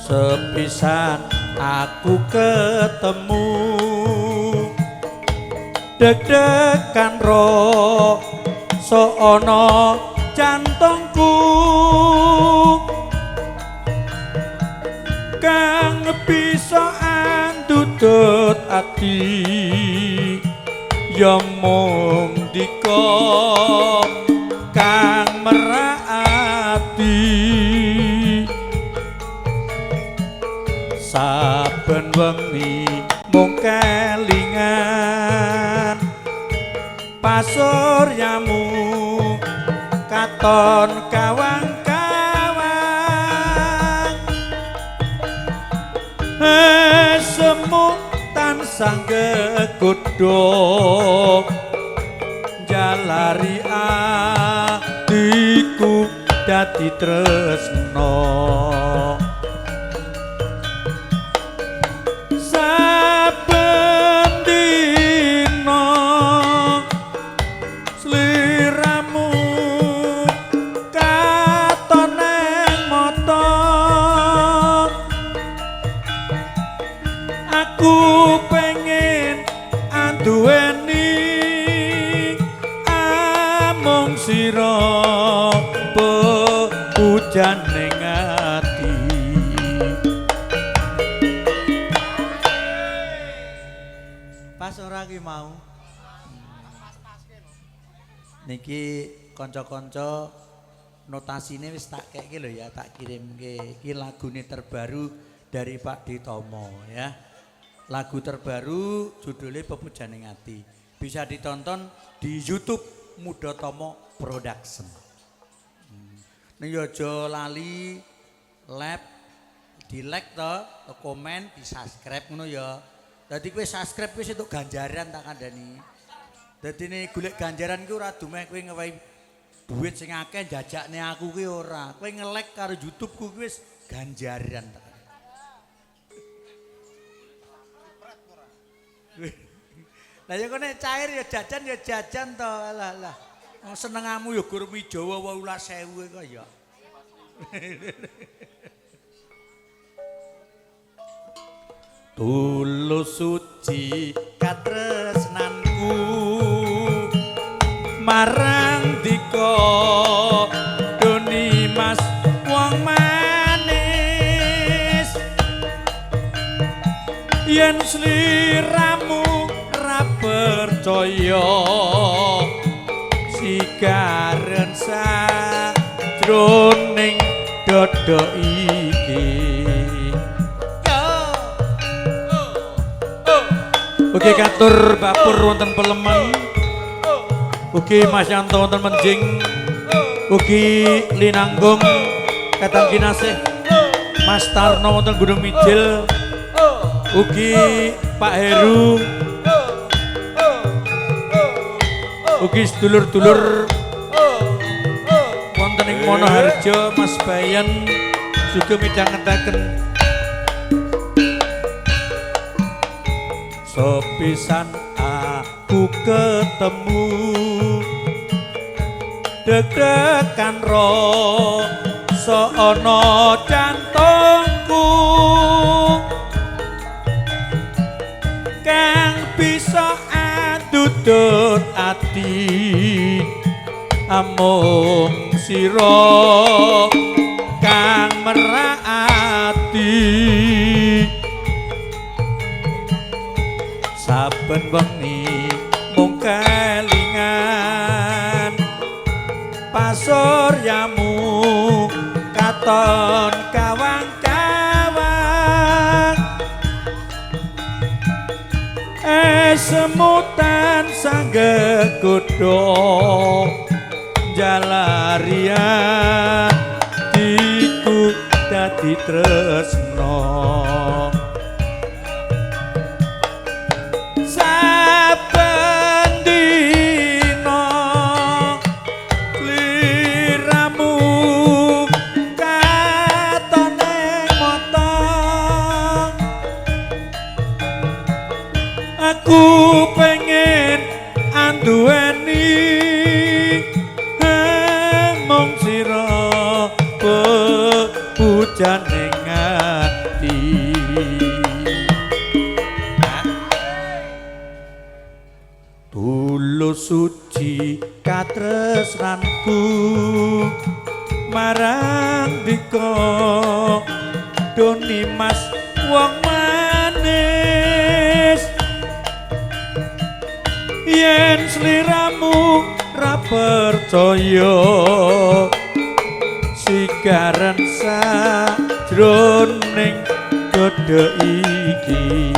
Sepisan aku ketemu, deg-degan rasa ana jantungku, kang bisa andudut ati ya mung dika kang merak ati. Saben wengi mung kelingan pasuryamu katon kawang-kawang, semu tansah gegodho jalari atiku dadi tresno. Saben dina sliramu katon ing mata, aku pengen anduweni amung sira pujaning ati. Pas ora ki mau. Niki kanca-kanca notasine wis tak keke lho ya, tak kirimke. Iki lagune terbaru dari Pak D. Tomo ya. Lagu terbaru judulnya Pepujaning Ati. Bisa ditonton di YouTube Mudo Tomo Production. Ning yo aja lali lab, di like to, komen, di subscribe ngono ya. Dadi kowe subscribe wis entuk ganjaran tak kandhani. Dadi nek golek ganjaran ki ora dumeh kowe ngewehi duit sing akeh jajakne aku ki ora. Kowe nge-like karo YouTube ku ki wis ganjaran tak. Lah ya kok nek cair ya jajan to. Lah lah. Wong senengamu ya gur mie Jawa 18.000 kok ya. Tulus suci katresnanku marang dika doni mas wong manis, yen sliramu ra percaya sigaren sajroning dada iki. Ugi katur bapur wonten Pelemen, ugi Mas Yanto wonten Menjing, ugi Linanggung Katang Kinasih, Mas Tarno wonten Gunung Mijil, ugi Pak Heru, ugi sedulur-dulur wonten ing Monoharjo, Mas Bayan juga midhangetaken. Sepisan aku ketemu, deg-degan rasa ana jantungku, kang bisa andudut ati amung sira kang merak ati. Saben wengi mung kelingan pasuryamu katon kawang-kawang, semutan sanggegodho jalari atiku dadi tresno. Saben dina sliramu katon ing mata, aku pengen anduweni mung sira pujaning ati. Pangandika Doni Mas wong manis, yen sliramu ra percaya, sigaren sajroning dada iki.